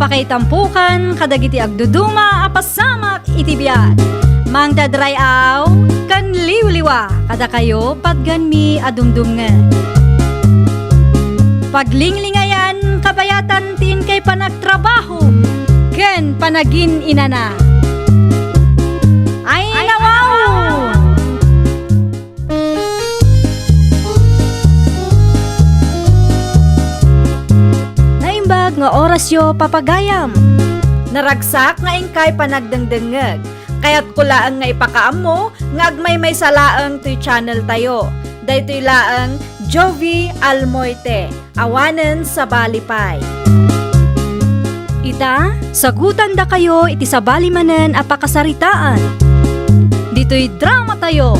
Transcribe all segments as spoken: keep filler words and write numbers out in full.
Pakaitampukan kadagiti agduduma a pasamak iti biag. Mangted ray-aw ken liwliwa kadakayo patgenmi a dumdumngeg. Paglinglingayan kabayatan ti inkay panagtrabaho ken panagin-inana. Ay, nawaw! Naimbag nga orasyo, papagayam. Naragsak nga inkay panagdengdengngeg. Kayatko laeng nga ipakaammo nga agmaymaysa laeng toy channel tayo. Daytoy laeng Jovi Almoite. Awanen sabali pay. Ita, sagutandakayo iti sabali manen a pakasaritaan. Ditoy drama tayo.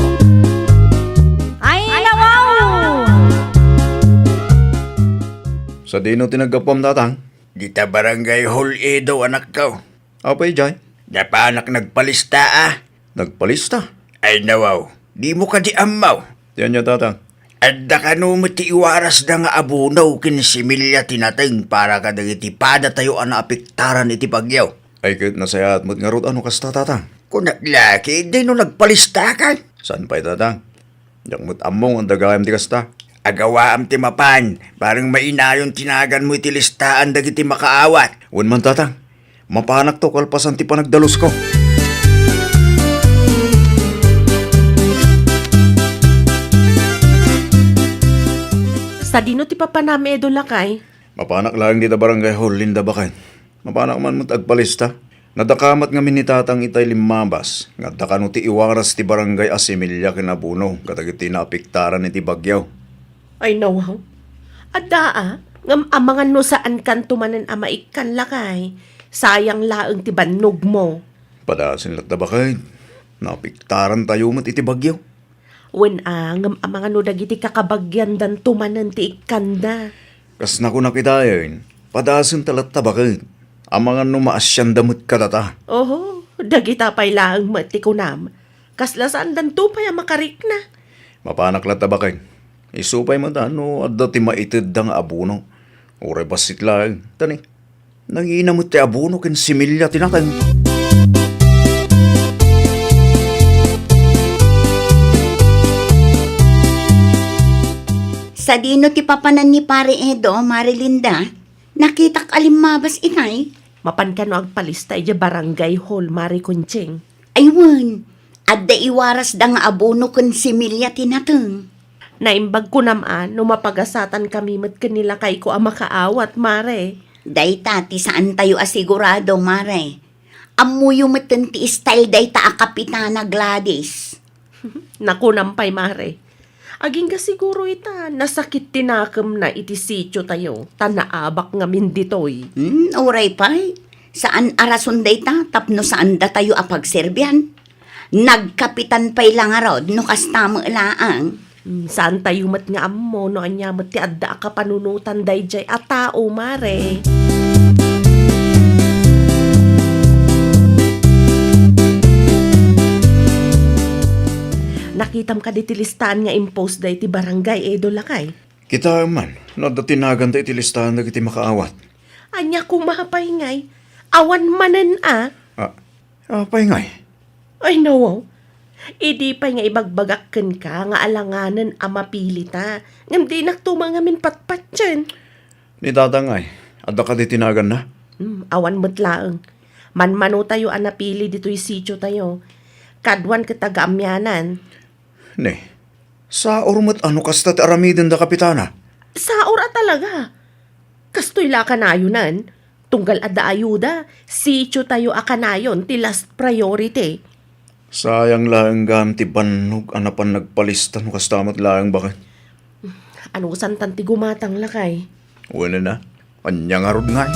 Ay, nawaw! Sadino ti naggapuam, Tatang? Dita barangay hall, Edo, anakko. Apay, jay? Napanak nagpalista, a. Nagpalista? Ay, nawaw. Dimo kadi ammo? Ti ania, Tatang? Adda kano met ti iwarasda nga abono ken similya ti nateng para kadagiti padatayo a naapektaran iti bagyo? Ay, ket nasayaat met ngarud a no kasta, Tatang. Kunak la, ket dayno nagpalista kay? Saan pay, Tatang? Diak met ammo nga adda gayam ti kasta. Agawaam ti mapan, bareng mainayon ti naganmo iti listaan dagiti makaawat. Wen man, Tatang. Mapanakto kalpasan ti panagdalusko. Sadino ti papanam, Edo, lakay? Mapanak laeng dita barangay hall, Linda, baket. Mapanak man met agpalista. Nadakamat ngamin ni Tatang itay limmabas nga adda kano ti iwaras ti barangay a similya ken abono kadagiti naapektaran iti bagyo. Ay, nawaw. Adda, a, ngem amangan no saankanto manen a maikkan, lakay. Sayang laeng ti bannogmo. Padasen latta, baket. Naapektarantayo met iti bagyo. Wen, a, ngem amangan no dagiti kakabagiandanto manen ti ikkanda. Kas nakunak itayen, padasenta latta, baket. Amangan no maasianda met kadata. Oho, dagita pay laeng met ti kunam. Kasla saandanto pay a makarikna. Mapanak latta, baket. Isu pay met a no adda ti maitedda nga abono. Uray bassit laeng. Tani, nangina met ti abono ken similya ti nateng. Sadino ti papanan ni Pare Edo, Mare Linda? Nakitak a limmabas itay. Mapan kano agpalista idiay barangay hall, Mare Conching? Ay wen, adda iwarasda nga abono ken similya ti nateng. Naimbag kunam a no mapagasatan kami met ken ni lakayko a makaawat, Mare. Dayta ti saantayo a sigurado, Mare. Ammoyo metten ti style dayta a kapitana, Gladys. Nakunam pay, Mare. Agingga siguro ita, nasakit ti nakemna iti sitiotayo, ta naabak ngamin ditoy. Hmm, uray pay. Saan a rason dayta tapno saandatayo a pagserbian. Nagkapitan pay la ngarud no kasta met laeng. Hmm, saantayo met nga ammo no ania met ti adda a kapanunotan daydiay a tao, Mare. Nakitam kadi ti listaan nga impost da iti barangay, Edo, lakay? Kitaem man, no adda ti naganda iti listaan dagiti makaawat. Ania koma pay ngay? Awan manen a? Ah, apay ngay? Ay, nawaw. Idi pay nga ibagbagak kenka nga alanganen a mapilita, ngem dinakto mangamin patpatien. Ni Tatang ngay, adda kadi ti naganna? Hmm, awan met laeng. Manmanotayo a napili ditoy sitiotayo. Kaduan ket taga-amianan. Ne, saor met a no kasta ti aramidenda, Kapitana. Saor a talaga. Kastoy la a kanayonan. Tunggal adda ayuda, sitiotayo a kanayon ti last priority. Sayang laeng gayam ti bannog a napan nagpalista no kasta met laeng, baket. Anusantan ti gumatang, lakay? Wen a, ania ngarud ngay?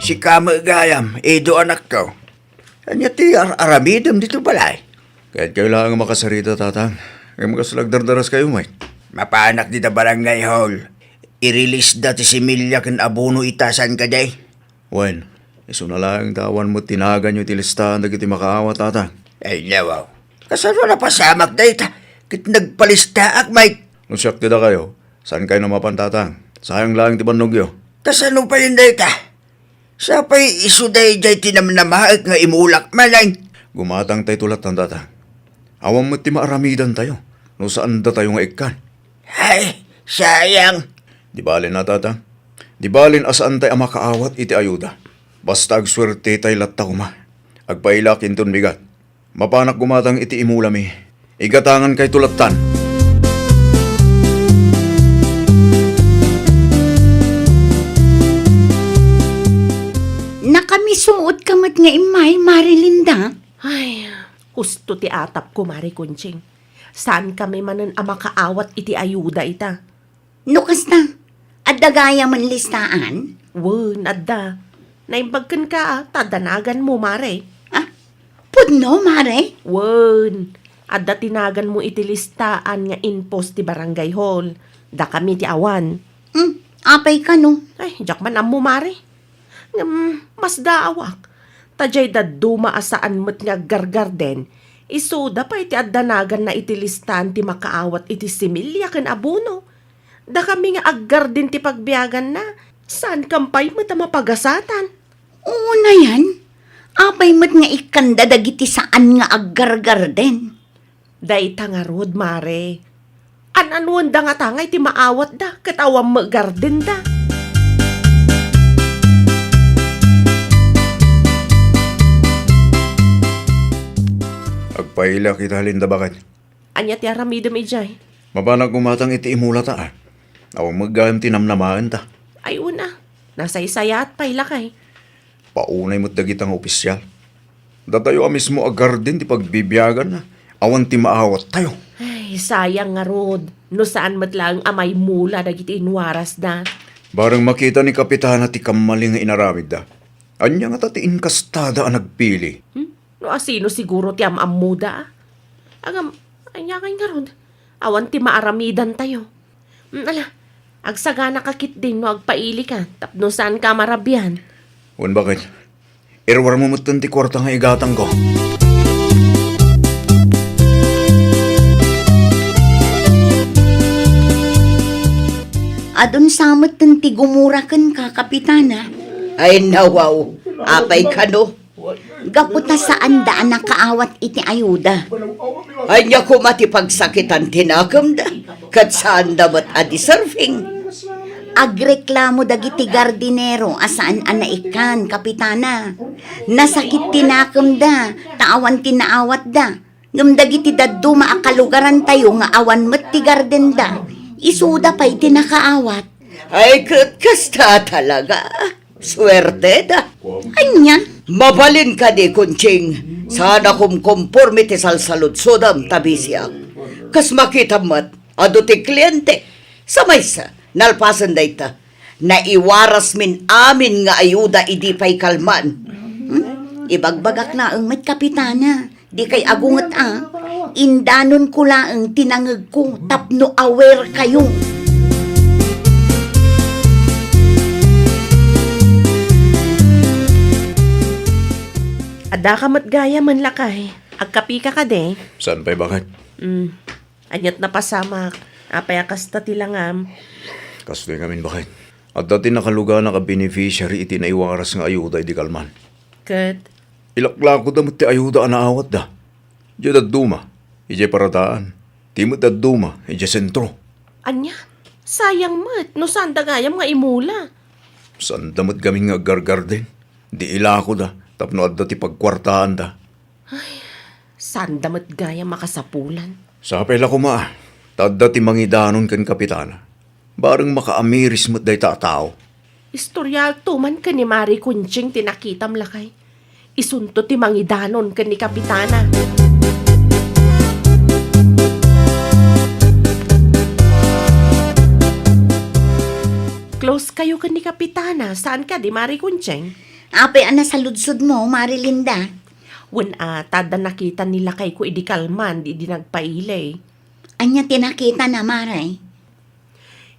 Sika met gayam, Edo, anakko. Ania ti ar-aramidem ditoy balay? Kayatkayo laeng a makasarita, Tatang. Ngem kasla agdardaras kayo, Mike. Mapanak dita barangay hall. I-release da ti similya ken abono ita, saan kadi? Wen, isuna laeng ta awan met ti naganyo iti listaan dagiti makaawat, Tatang. Ay, nawaw. Kasano napasamak dayta? Ket nagpalistaak, Mike. No siak ti dakayo, saankayo a mapan, Tatang. Sayang laeng ti bannogyo. Kasano pay dayta? Sapay isu daydiay ti namnamaek nga imulak manen. Gumatangtayto lattan, Tatang. Awan met ti maaramidantayo no saandatayo nga ikkan. Ay, sayang. Di bale na, Tatang. Di balen a saantay a makaawat iti ayuda. Basta agsuertetay latta koma. Agpailak inton bigat. Mapanak gumatang iti imulami. Igatangankayto lattan. Nakamisuotka met nga immay, Mari Linda. Ay, husto ti atapko, Mari Conching. Saankami manen a makaawat iti ayuda ita. No kasta, adda gayamen listaan? Wen, adda. Naimbag kenka, a, ta adda naganmo, Mare. Ah, pudno, Mare? Wen, adda ti naganmo iti listaan nga inpos ti barangay hall. Dakami ti awan. Hmm, apay kano? Ay, diak man ammo, Mare. Ngem, masdaawak. Ta diay dadduma a saan met nga aggargarden, isuda pay ti adda naganna iti listaan ti makaawat iti similya ken abono. Dakami nga aggarden ti pagbiaganna, saankam pay met a mapagasatan. Unayen, apay met nga ikkanda dagiti saan nga aggargarden? Dayta ngarud, Mare. An-anuenda ngata nga iti maawatda ket awan met gardenda. Agpailak ita, Linda, baket. Ania ti aramidem idiay? Mapanak gumatang iti imulata, a. Awan met gayam ti namnamaenta. Ay, una. Nasaysayaat pay lakay. Paunay met dagita nga opisial. Datayo a mismo a garden ti pagbibiaganna. Awan ti maawattayo. Ay, sayang ngarud. No saan met laeng a maimula dagiti inwarasda. Bareng makita ni Kapitana ti kammalin nga inaramidda. Ania ngata ti inkastada a nagpili? Hmm? No asino siguro ti am-ammoda, a? Agam, ania kay ngarud? Awan ti maaramidantayo. Mm, ala, agsaganaka ketdin no agpailika tapno saanka a marabian. Wen, baket. Iruarmo metten ti kuarta nga igatangko. Adun sa metten ti gumura kenka, Kapitana. Ay, nawaw. Apay kano? Gapu ta saanda a nakaawat iti ayuda. Ania koma ti pagsakitan ti nakemda, ket saanda met a deserving. Agreklamo dagiti gardinero a saan a naikkan, Kapitana. Nasakit ti nakemda, ta awan ti naawatda. Ngem dagiti dadduma a kalugarantayo nga awan met ti gardenda, isuda pay ti nakaawat. Ay, ket kasta talaga. Suerteda. Ania? Mabalin kadi, Conching, saan a kumkomporme ti salsaludsodem ta bisiak. Kas makitam met, adu ti kliente. Sa maysa, nalpasen dayta, naiwarasmin amin nga ayuda idi pay kalman. Hmm? Ibagbagak laeng met, Kapitana. Dikay agunget a, indanonko laeng ti nangegko tapno aware kayo. Addaka met gayamen, lakay. Agkapika kadi? Saan pay, baket? Mm. Aniat napasamak? Apay a kasta ti langam? Kastoy ngamin, baket. Adda ti nakaluganak a beneficiary iti naiwaras nga ayuda idi kalman. Ket? Ilaklakoda met ti ayuda a naawatda. Idiay dadduma, idiay paradaan, ti met dadduma, idiay sentro. Ania? Sayang met no saanda gayam nga imula. Saanda met gamin nga aggargarden. Di ilakoda tapno adda ti pagkuartaanda. Ay, saanda met gayam a kasapulan. Sapay la koma, ta adda ti mangidanon ken Kapitana. Bareng makaamiris met dayta a tao. Istorialto man ken ni Mari Conching ti nakitam, lakay. Isunto ti mangidanon ken ni Kapitana. Close kayo ken ni Kapitana, saan kadi, Mari Conching? Apay a nasaludsodmo, Mari Linda? Wen a, ta adda nakita ni lakayko idi kalman, idi nagpaili. Ania ti nakitana, Mari?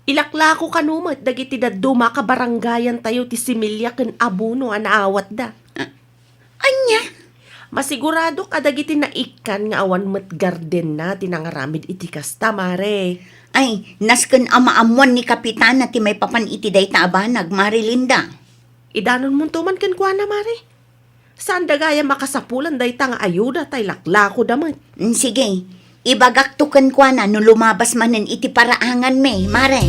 Ilaklako kano met dagiti dadduma a kabarangayantayo ti similya ken abono a naawatda. A-, ania? Masiguradok a dagiti naikkan nga awan met gardenna ti nangaramid iti kasta, Mare. Ay, nasken a maammuan ni Kapitana ti maipapan iti dayta a banag, Mare Linda. Idanonmonto man kenkuana, Mare. Saanda gayam a kasapulan dayta nga ayuda ta ilaklakoda met. Mm, sige. Ibagakto kenkuana no lumabas manen iti paraanganmi, Mare.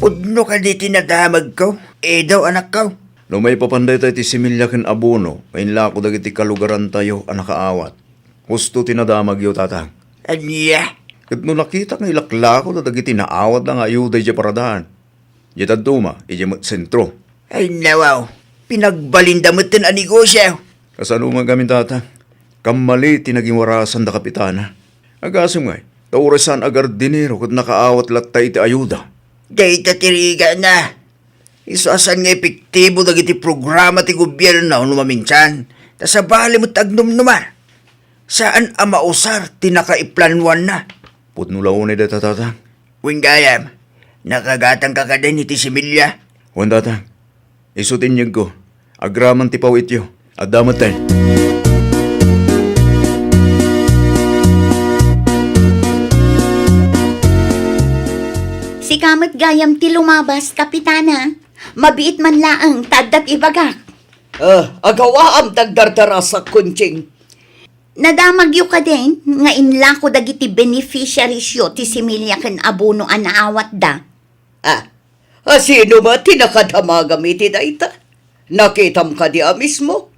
Pudno kadi ti nadamagko, Edo, anakko? No maipapan dayta iti similya ken abono nga inlako dagiti kalugarantayo a nakaawat, husto ti nadamagyo, Tatang. Ania? Ket no nakitak nga ilaklako dagiti naawatda nga ayuda idiay paradaan, idiay dadduma, idiay met sentro. Ay, nawaw. Pinagbalinda met a negosio. Kasano nga gamin, Tatang? Kammali ti nagiwarasanda, Kapitana. Agasem ngay, ta uray saan a gardinero ket nakaawat latta iti ayuda. Dayta ti rigana. Isu a saan nga epektibo dagiti programa ti gobierno no maminsan, ta sabali met agnumnumar. Saan a mausar ti nakaiplanuanna. Pudno la unay dayta, Tatang. Wen gayam, nakagatangka kadin iti similya? Wen, Tatang. Isu ti inyegko. Agraman ti pawityo. Adda metten. Sika met gayam ti lumabas, Kapitana. Mabiit man laeng ta adda ti ibagak. Ah, agawaam ti agdardarasak, Conching. Nadamagyo kadin nga inlako dagiti beneficiariesyo ti similya ken abono a naawatda? Ah, a sino met ti nakadamagam iti dayta? Nakitam kadi a mismo?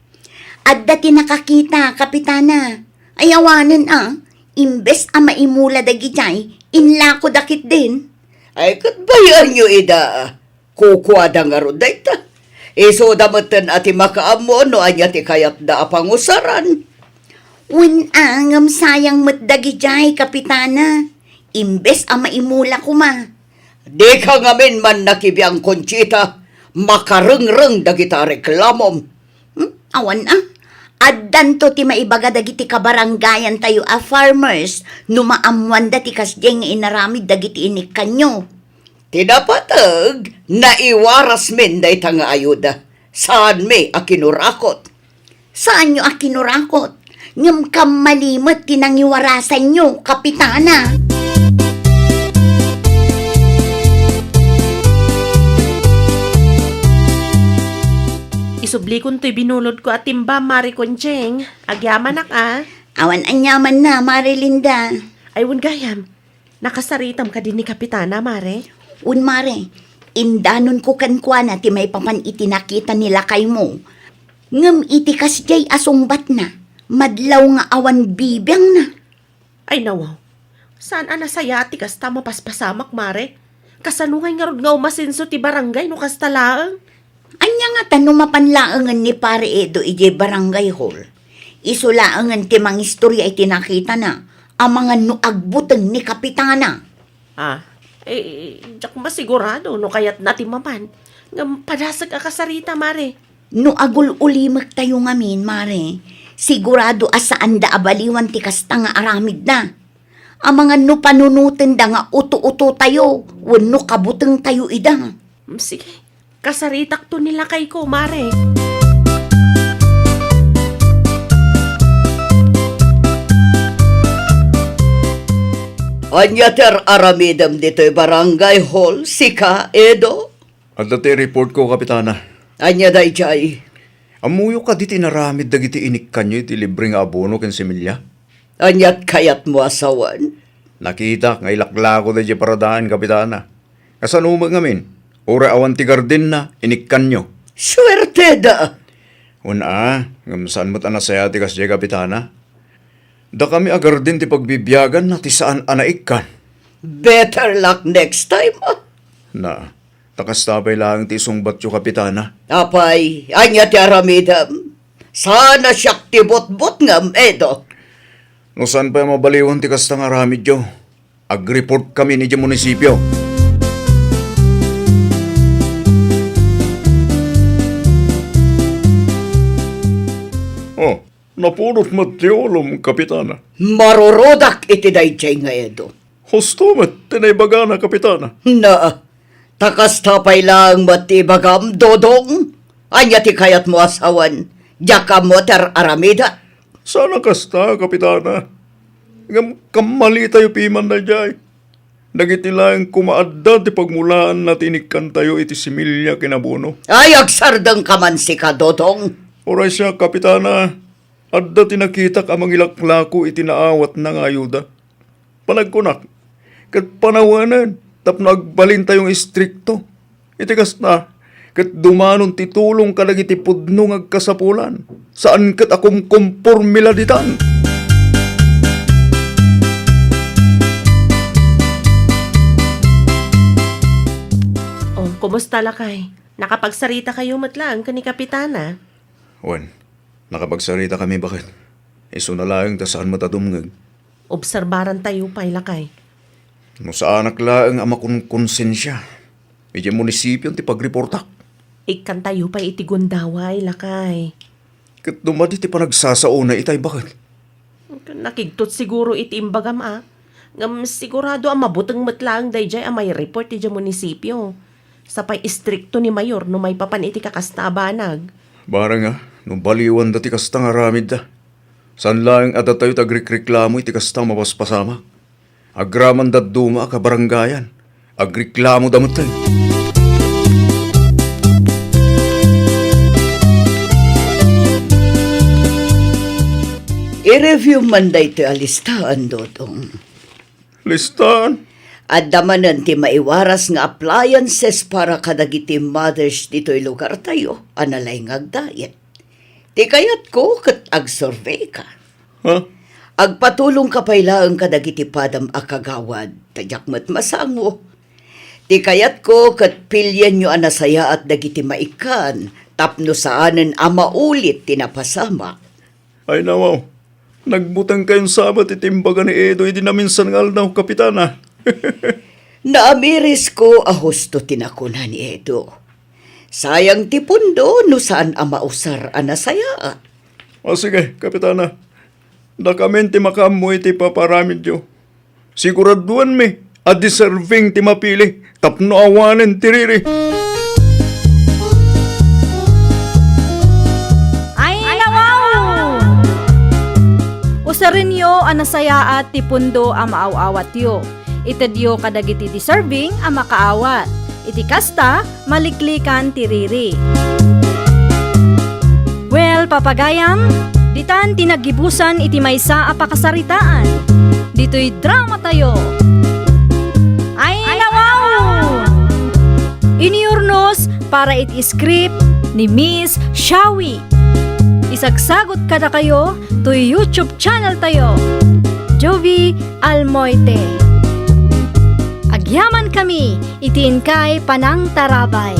Adda ti nakakita, Kapitana. Ay awanen a, imbes a maimula dagidiay, inlakoda ketdin. Ay, ket bay-anyo ida. Kukuada ngarud dayta. Isuda metten a ti makaammo no ania ti kayatda a pangusaran. Wen a, ngem sayang met dagidiay, Kapitana. Imbes a maimula koma. Dika ngamin mannakibiang, Conchita. Makarengreng dagita reklamom. Hmm? Awan a. Addanto ti maibaga dagiti kabarangayantayo a farmers no maammoanda ti kasdiay nga inaramid dagiti inikkanyo. Ti napateg, naiwarasmin dayta nga ayuda. Saanmi a kinurakot. Saanyo a kinurakot, ngem kammali met ti nangiwarasanyo, Kapitana. Isublikon toy binulodko a timba, Mare Conching. Agyamanak a. Awan aniamanna, Mare Linda. Ay, wen gayam. Nakasaritam kadi ni Kapitana, Mare? Wen, Mare. Indanonko kenkuana ti maipapan iti nakita ni lakaymo. Ngem iti kasdiay a sungbatna, madlaw nga awan bibiangna. Ay, nawaw. Saan a nasayaat ti kasta a mapaspasamak, Mare? Kasano ngay ngarud nga umasenso ti barangay no kasta laeng? Ania ngata no mapan laengen ni Pare Edo idiay barangay hall? Isu laengen ti mangistoria iti nakitana, amangan no agbuteng ni Kapitana. Ah, eh, diak masigurado no kayatna ti mapan. Ngem padasek a kasarita, Mare. No agul-ulimektayo ngamin, Mare, sigurado a saanda a baliwan ti kasta nga aramidna. Amangan no panunotenda nga uto-utotayo wenno kabutengtayo ida. Mm, sige. Kasaritakto ni lakayko, Mare. Ania ti ar-aramidem ditoy barangay hall, sika, Edo? Adda ti reportko, Kapitana. Ania daydiay? Ammoyo kadi ti inaramid dagiti inikkanyo iti libre nga abono ken similya? Aniat kayatmo a sawen? Nakitak nga ilaklako daydiay paradaan, Kapitana. Kasano met ngamin? Uray awan ti gardenna, inikkanyo. Suerteda! Wen a, ngem saan met a nasayaat ti kasdiay, Kapitana. Dakami a garden ti pagbibiaganna ti saan a naikkan. Better luck next time, ah. Na, ta kasta pay laeng ti isungbatyo, Kapitana. Apay, ania ti aramidem? Saan a siak ti butbutngem, Edo. No saan pay a mabaliwan ti kasta nga aramidyo, agreport kami idiay munisipio. Oh, napudot met ti ulom, Kapitana. Marurudak iti daydiay nga Edo. Husto met ti naibagana, Kapitana. Na, Ta kasta pay laeng met ti ibagam, Dodong? Ania ti kayatmo a sawen? Diak ammo ti ar-aramidek. Saan a kasta, Kapitana. Ngem kammalitayo piman daydiay. Dagiti laeng koma adda ti pagmulaanna ti inikkantayo iti similya ken abono. Ay, agsardengka man sika, Dodong. Uray siak, Kapitana, adda ti nakitak a mangilaklako iti naawatna nga ayuda. Panagkunak, ket panawanen tapno agbalintayong istrikto. Iti kasta, ket dumanon ti tulong kadagiti pudno nga agkasapulan, saan ket a kumkomporme la ditan. Oh, kumusta, lakay? Nakapagsarita kayo met laeng ken ni Kapitana? Wen, nakapagsarita kami, baket. Isuna laeng ta saan met a dumngeg. Obserbaran tayo pay, lakay. No saanak laeng a makunkonsensia, idiay munisipion ti pagreportak. Ikkantayo pay iti gundaway, lakay. Ket no madi ti panagsasaona itay, baket? Nakigtot siguro iti imbagam a. Ngem sigurado a mabuteng met laeng daydiay a maireport idiay munisipio. Sapay istrikto ni Mayor no maipapan iti kakasta a banag. Barang a, no baliwanda ti kasta nga aramidda. Saan laeng a datayo ti agrikreklamo iti kasta a mapaspasamak. Agraman dadduma a kabarangayan, agreklamoda metten. I-review man daytoy a listaan, Dodong. Listaan? Adda manen ti maiwaras nga appliances para kadagiti mothers ditoy lugartayo a nalaing nga agdiet. Ti kayatko ket agsurveyka. Ha? Agpatulongka pay laeng kadagiti padam a kagawad, ta diak met masango. Ti kayatko ket pilienyo a nasayaat dagiti maikkan tapno saanen a maulit ti napasamak. Ay, nawaw. Nagbuteng kayon sabet iti imbaga ni Edo idi naminsan nga aldaw, Kapitana. Naamirisko a husto ti nakuna ni Edo. Sayang ti pundo no saan a mausar a nasayaat. O sige, Kapitana. Dakamin ti makaammo iti paparamidyo. Siguraduanmi a deserving ti mapili tapno awanen ti riri. Ay, nawaw! Usarenyo a nasayaat ti pundo a maaw-awatyo. Itedyo kadagiti deserving a makaawat. Iti kasta, maliklikan ti riri. Well, papagayam, ditan ti naggibusan iti maysa a pakasaritaan. Ditoy dramatayo. Ay, nawaw! Iniurnos para iti script ni Miss Shawi. Isagsagot kadakayo toy YouTube channel tayo, Jovi Almoite. Agyaman kami iti inkay panangtarabay.